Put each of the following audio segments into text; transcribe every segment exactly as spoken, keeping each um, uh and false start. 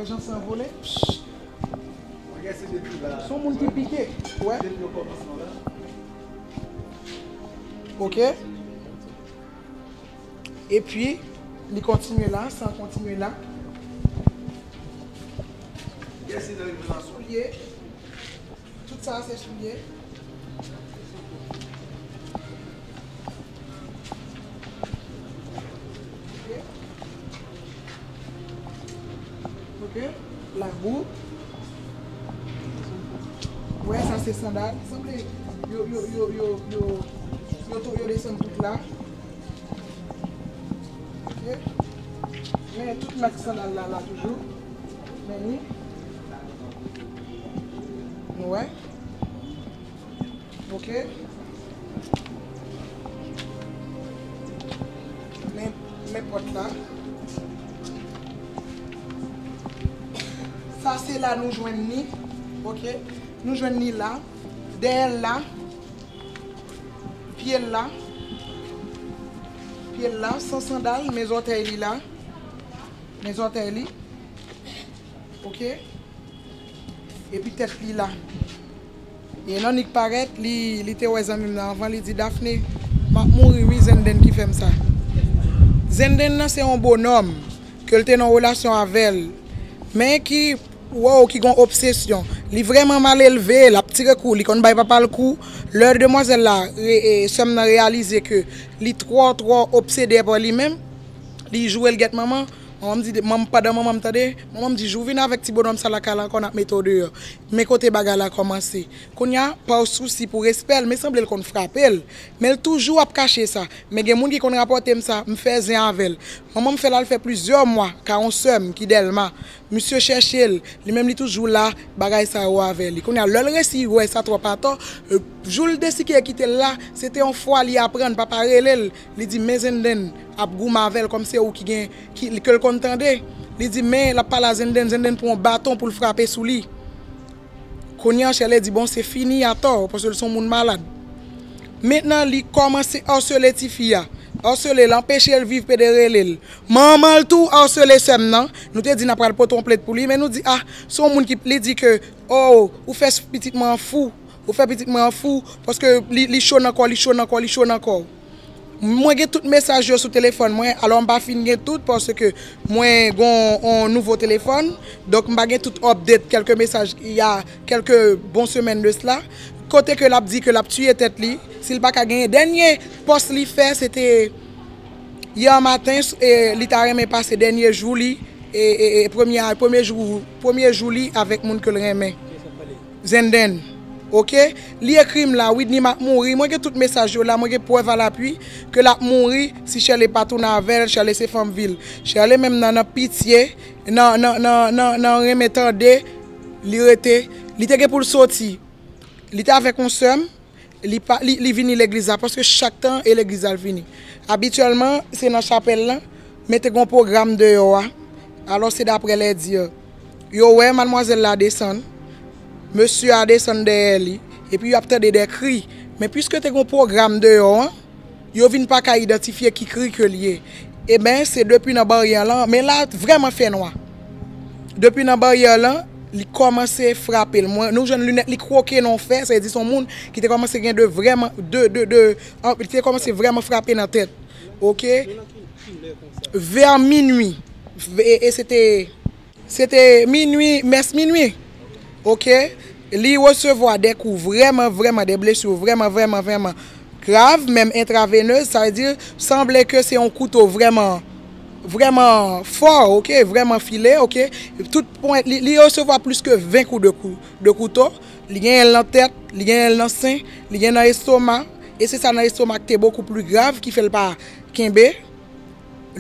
Jan san vole. Se yon moun ki pike. Wè. Ok. Epi, li kontinye la, san kontinye la. Soulye. Tout sa se soulye. Ok. Ok. Labou. Wè, sa se sandal. Sanble yo, yo, yo, yo, yo, yo, tou, yo desann tout la. Ok. Men tout mak sandal la, la toujou. Men li. Nou wè. Ok. Men, men pòt la. Sa se la nou jwenn ni. Ok. Nou jwenn ni la. Dèyè l la. Pye l la. Pye l la, san sandal, men zòtèy li la. Men zòtèy li. Ok. Epi tèt li la. E nan nik parèt, li, li te wè zanmi m nan anvan, li di, Daphné, m ap mouri wi, Zenden ki fè m sa. Zenden nan se yon bonòm ke l te nan relasyon avè l, men ki, wow, ki gon obsesyon. Li vrèman mal elve, l ap tire kou, li konn bay papa l kou. Lè demwazèl la, e, e, sè m nan reyalize ke li twò, twò obsede pa li menm, li joure l gèt manman. Manman m di, manm, pandan manman m tande, manman m di, jou vin avèk ti bonòm sa lakay la ankò, n ap mete w deyò. Men kote bagay la kòmanse. Kounye a, pa sousi pou respè l, men sanble l konn frape l. Men l toujou ap kache sa. Men gen moun ki konn rapòte m sa, m fè zen avè l. Manman m fè l al fè plizyè mwa ka yon sè m ki Dèlma. Misye chèche l, li menm li toujou la, bagay sa yo avè li. Kounye a, lè l resi wè sa twòp atò, e, jou l deside kite l la, se te yon fwa li aprann, papa rele l, li di, men Zenden ap goumen avè l kòm se ou ki gen, ki, ke l konn tande. Li di, men l ap pale a Zenden, Zenden pran yon baton pou l frape sou li. Kounye a, Shirley di, bon, se fini atò, paske l se yon moun malad. Mentnan, li kòmanse asele tifi a. Asele l, anpeche l viv, pede rele l. Manman l tou asele sè m nan. Nou te di n ap pral pote yon plent pou li, men nou di, ah, se yon moun ki, li di ke, oh, ou fè pitit mwen an fou. Ou fè pitit mwen an fou, paske li, li cho nan kò, li cho nan kò, li cho nan kò. Mwen gen tout mesaj yo sou telefòn mwen, alò m pa fin gen tout paske mwen gon yon nouvo telefòn, donk m pa gen tout update, kèlke mesaj il y a quelques bon semèn de sela, kote ke l ap di ke l ap tiye tèt li, si l pa ka genyen. Dènye pòs li fè, se te yè maten, e, li ta renmen pase dènye jou li, e, e, e, premye, premye jou, premye jou li avèk moun ke l renmen. Zenden. Ok? Li ekri m la, Widny m ap mouri. Mwen gen tout mesaj yo la, mwen gen prèv a lapui ke l ap mouri si Shirley pa tounen avè l, Shirley se fanm vil. Shirley menm nan, nan pitye, nan, nan, nan, nan, nan renmen tande, li rete, li te gen pou l soti. Li te avèk yon sè m, li pa, li, li vini legliz la, paske chak tan e legliz la l vini. Abityèlman, se nan chapèl lan, men te gen yon pwogram deyò a. Alò, se daprè lèdi. Yo wè madmwazèl la desann, mesye a desann dèyè li, epi y ap tande de kri. Men piske te gen yon pwogram deyò an, yo vin pa ka idantifye ki kri ke l ye. Eben, se depi nan baryè lan, men la vrèman fè nwa. Depi nan baryè lan, li kòmanse frape l. Mwen, nou jwenn linèt li kwoke nan yon fè, sa vle di se yon moun ki te kòmanse gen de vrèman, de, de, de, an, li te kòmanse vrèman frape nan tèt. Ok? Vè minui. E, e se te Se te minui, mès minui. Ok? Li resevwa de kou vrèman, vrèman, de blesi vrèman, vrèman, vrèman grav, menm entravenez, sa vle di, sanble ke se yon kouto vrèman, vrèman fò, ok? Vrèman file, ok? Tout pwen, li, li resevwa plis ke ven kou de kou, de kouto. Li genyen l nan tèt, li genyen l nan sen, li genyen nan estoma. E se sa nan estoma ki te bokou pli grav, ki fè l pa kenbe.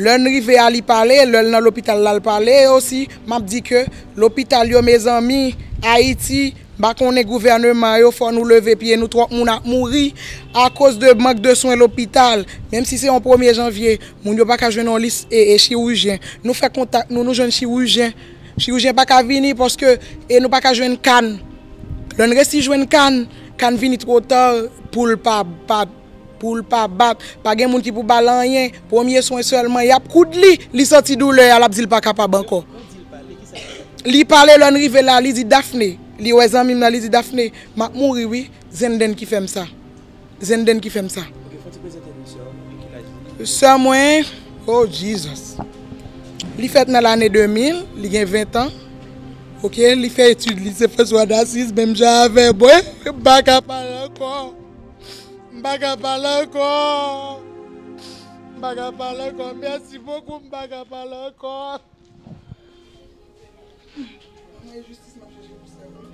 Lè n rive a, li pale, lè l nan lopital la, l pale. E osi, m ap di ke lopital yo, mezanmi, Ayiti, m pa konnen gouvèneman yo, fò nou leve pye nou, twòp moun ap mouri akoz de mank de swen lopital. Menm si se yon premye janvye, moun yo pa ka jwenn yon lis e, e chirijyen. Nou fè kontak nou, nou jwenn chirijyen. Chirijyen pa ka vini paske, e nou pa ka jwenn kann. Lè n resi jwenn kann, kann vini twò ta pou l pa, pa, pou l pa bat. Pa gen moun ki pou ba l anyen. Premye swen sèlman, y ap koud li, li santi doulè a, l ap di l pa kapab ankò. Li pale, lè n rive la, li di, "Daphné." Li wè zanmi m nan, li di, "Daphné, m ap mouri wi. Zenden ki fè m sa. Zenden ki fè m sa." Ok, fò ti prezante nou sè w, e ki laj li? Sè mwen, oh Jesus. Li fèt nan lane de mil, li gen ven tan. Ok, li fè etid li, se François d'Assise, menm jan avè mwen. M pa ka pale ankò. M pa ka pale ankò. M pa ka pale ankò. Mèsi bokou, m pa ka pale ankò. Mwen jistis m ap chache pou sè mwen.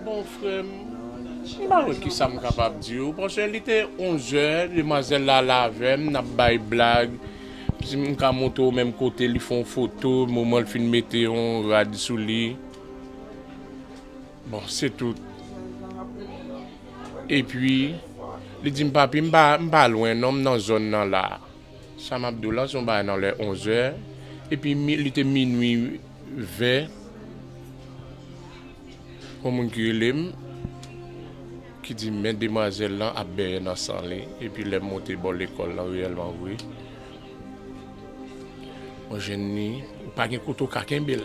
Bon, frè m, m pa konn kisa m kapab di w, paske li te onzè, demwazèl la la avè m, n ap bay blag. Si m ka montre w menm kote li fè yon foto, moman l fin mete yon rad sou li. Bon, se tout. Epi, li di m, "Papi, m pa, m pa lwen non, m nan zòn nan la." Sa m ap di w la, se yon bagay nan lè onzè. Epi, mi, li te minui ven. Yon moun ki rele m, ki di m, "Men demwazèl lan ap bèyè nan san li." Epi, lè m monte bò lekòl lan, reyèlman vre, mwen jwenn li, pa gen kote w ka kenbe l.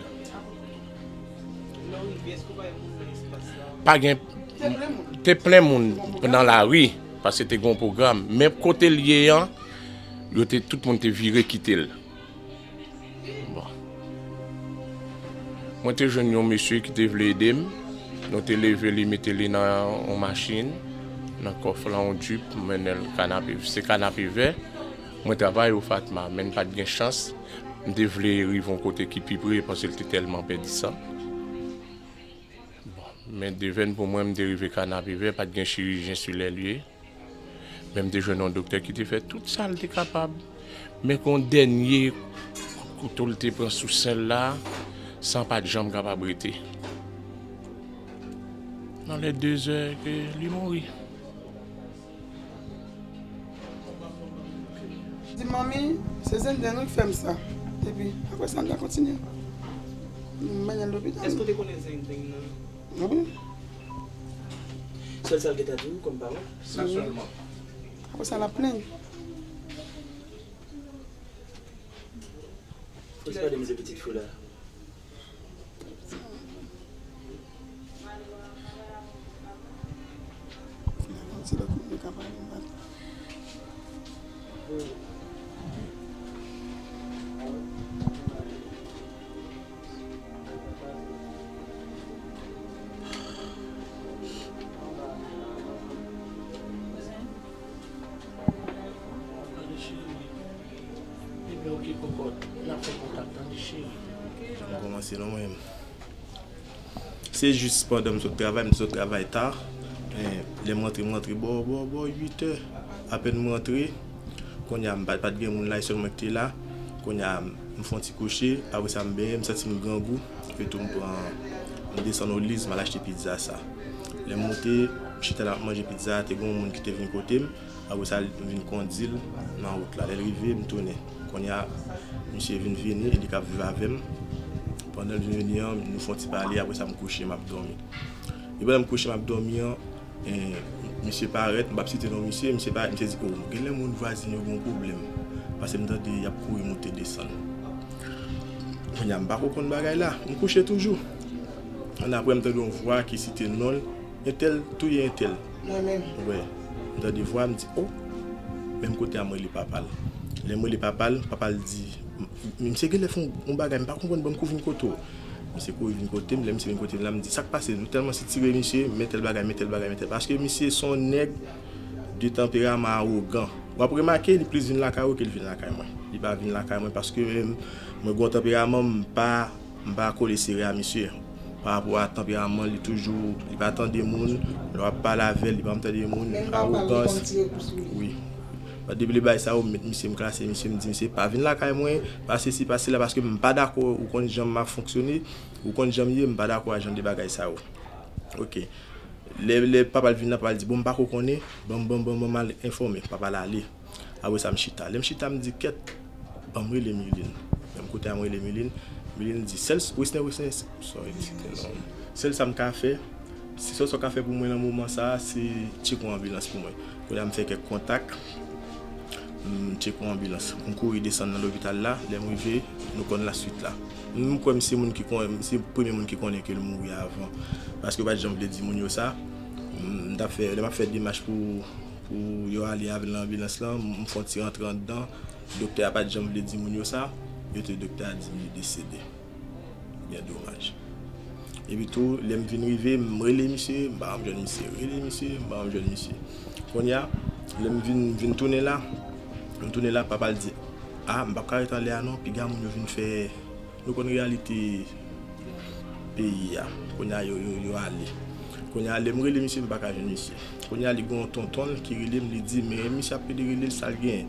Pa gen, te plen moun nan lari, paske te gen yon pwogram. Men kote l ye an, yo te, tout moun te vire kite l. Bon. Mwen te jwenn yon mesye ki te vle ede m. Nou te leve li, mete li nan yon machin, nan kòf lan, yon jip, mennen l Kanapevè. Se Kanapevè mwen travay o Fatma, men m pa t gen chans. M te vle rive yon kote ki pi pre, paske l te tèlman pèdi san. Bon, men devèn pou mwen, m te rive Kanapevè, pa t gen chirijyen sou lè lye. Men m te jwenn yon doktè ki te fè tout sa l te kapab. Men kon dènye kout kouto l te pran sou sen l la, san pa t janm kapab rete. Nan lè dezè ke li mouri. Di, "Manmi, se Zenden wi k fè m sa." Epi, apre sa, m ta kontinye mennen l lopital. Èske w te konnen Zenden nan? Wi. Sèl sa l gentan di w kòm pawòl? Sa sèlman. Apre sa, l ap plenn. Fò se pa de mizè pitit fi w la. Tande cheri. Ebyen, oke, kòkòt. N ap fè kontak, tande cheri. M kòmanse non mwen menm. Se jis pandan m sot travay, m te sot travay ta. Eh, lè m rantre, m rantre bò, bò, bò uit è. Apèn m rantre, kounye a m pa, pa t gen moun la, e sèl mwen ki te la. Kounye a m fè yon ti kouche, apre sa m benyen, m santi m grangou. Epi tou m pran, m desann Oliz, m al achte pizza sa. Lè m moute, m chita la ap manje pizza a, te gen yon moun ki te vin kote m. Apre sa, m vin kondi l nan wout la. Lè l rive, m tounen. Kounye a, misye vin vini, e li k ap viv avè m. Pandan l vin vini an, nou fè yon ti pale, apre sa, m kouche, m ap dòmi. E pandan m kouche, m ap dòmi an, eh, misye parèt, m p ap site non misye, misye parèt, misye di, "O, genlè moun vwazin yo gen yon pwoblèm." Paske m tande y ap kouri monte desann. Kounye a, m pa ko konn bagay la, m kouche toujou. Annapre, m tande yon vwa ki site non l, "Entèl touye entèl." Mwen menm. Wè. M tande vwa, m di, "O!" Menm kote a, m rele papa l. Lè m rele papa l, papa l di, "M, misye genlè fè yon, yon bagay, m pa konprann, ban m kouri vin kote w." Misye kouri vin kote m, lè misye vin kote m la, m di, "Sa k pase?" Nou tèlman sitire misye, men tèl bagay, men tèl bagay, men tèl. Paske misye se yon nèg de tanperaman awogan. W ap remake, li plis vin lakay ou ke l vin lakay mwen. Li pa vin lakay mwen paske, eh, Mwen gen yon tanperaman, m pa, m pa kole sere a misye. Pa rapò a tanperaman, li toujou, li pa tande moun, lè w ap pale avè l, li pa tande moun, arogans. Wi. Depi lè bagay sa yo, m met misye, m klase misye, m di misye, pa vin lakay mwen, pa sesi, pa sela, paske m pa dakò, ou konn jan m ap fonksyone, ou konn jan m ye, m pa dakò a jan de bagay sa yo. Ok. Lè, lè papa l vin la, papa l di, bon, m pa ko konnen, ban m, ban m, ban m, ban m al enfòme. Papa l ale. Apre sa, m chita. Lè m chita, m di, kèt, ban m rele Miline. Lè m kote a, m rele Miline. Miline di, sèl, Wesner, Wesner, sorry, m site non. Sèl sa m ka fè, se sèl sa w ka fè pou mwen nan moman sa a, se tcheke yon anbilans pou mwen. Kounye a, m fè kèk kontak. M tcheke yon anbilans. M kouri desann nan lopital la. Lè m rive, nou konn laswit la. M kwè m se moun ki konnen, m se premye moun ki konnen ke l mouri avan. Paske yo pa t janm vle di moun yo sa. M t ap fè, lè m ap fè demach pou, pou yo ale avè l nan anbilans lan, m fè yon ti rantre anndan. Doktè a pa t janm vle di moun yo sa. Yo te, doktè a di m li desede. Byen domaj. Epi tou, lè m vin rive, m rele misye, m pa janm jwenn misye. Rele misye, m pa janm jwenn misye. Kounye a, lè m vin, vin tounen la, m tounen la, papa l di, a, m p ap ka ret anlè a non, piga moun yo vin fè, nou konn reyalite peyi a. Kounye a, yo, yo, yo ale. Kounye a, lè m rele misye, m pa ka jwenn misye. Kounye a, li gen yon tonton l ki rele m, li di, men misye ap pede rele l, sa l genyen?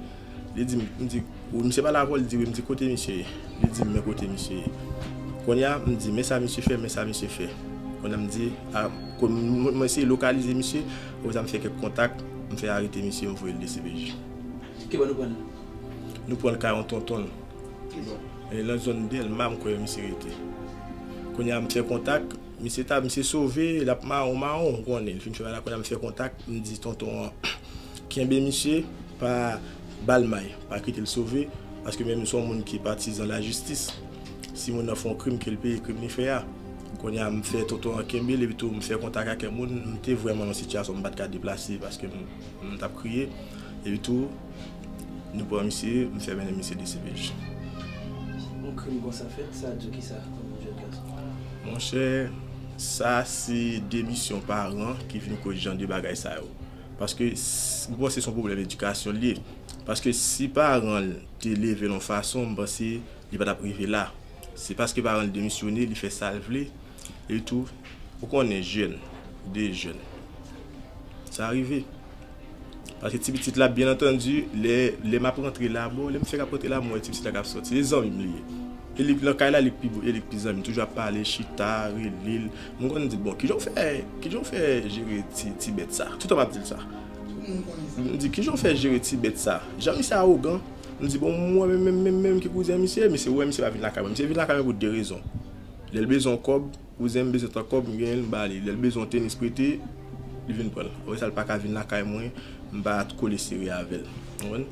Li di m, m di, wi, misye pale avè w? Li di, wi. M di, kote misye ye? Li di m, men kote misye ye. Kounye a, m di, men sa misye fè, men sa misye fè. Kounye a, m di, a, ko-, m, m eseye lokalize misye, apre sa, m fè kèk kontak, m fè arete misye, m voye l D C P J. Ki bò nou pran l? Nou pran l kay yon tonton l. Ki bò? E nan zòn Dèlma, m kwè misye rete. Kounye a, m fè kontak, misye ta, misye sove, l ap mawon, mawon, ou konnen. L fin fè bagay la, kounye a, m fè kontak, m di tonton an, kenbe misye, pa ba l may, pa kite l sove, paske menm m se yon moun ki patizan lajistis. Si moun nan fè yon krim, ke l peye krim li fè a. Kounye a, m fè tonton an kenbe l, epi tou m fè kontak ak kèk moun, m te vrèman nan sitiyasyon m pa t ka deplase, paske m, m t ap kriye. Epi tou, nou pran misye, m fè mennen misye D C P J. Yon krim konsa fèt, sa di w kisa kòm yon jèn gason? Monchè, sa se demisyon paran ki vin koz jan de bagay sa yo. Paske s-, m panse se yon pwoblèm edikasyon l ye. Paske si paran l te leve l yon fason, m panse li pa t ap rive la. Se paske paran l demisyone, li fè sa l vle. Epi tou, ou konnen jèn, de jèn. Sa rive. Paske ti pitit la, byen antandi, lè, lè m ap rantre la, bon, lè m fèk ap rantre la, m wè ti pitit la k ap sòti. Se zanmi m li ye. E li nan kay la, li k pi, e li k pi zanmi m. Toujou ap pale, chita, rele l. Mwen konn di, bon, kijan w fè, kijan w fè jere ti, ti bèt sa? Toutan m ap di l sa. M di, kijan w fè jere ti bèt sa? Jan misye awogan. M di, bon, mwen menm, menm, menm, menm ki kouzen misye, misye wè misye pa vin lakay mwen. Misye vin lakay mwen pou de rezon. Lè l bezwen yon kòb, kouzen m bezwen tan kòb, m genyen l, m ba li. Lè l bezwen yon tenis prete, li vin pran l. Apre sa, l pa ka vin lakay mwen, m pa kole sere avè l. Ou konprann?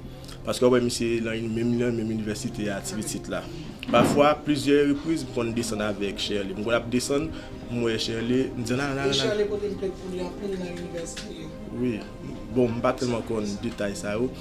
Paske w wè misye nan yon menm, nan menm inivèsite a, ti pitit la. Pafwa, plizyè repriz, m konn desann avèk Sherley. M konn ap desann, m wè Sherley, m di, nan, nan, nan, nan. Sherley pote m plent pou li anpil nan inivèsite. Wi. Bon, m pa tèlman konn detay sa yo.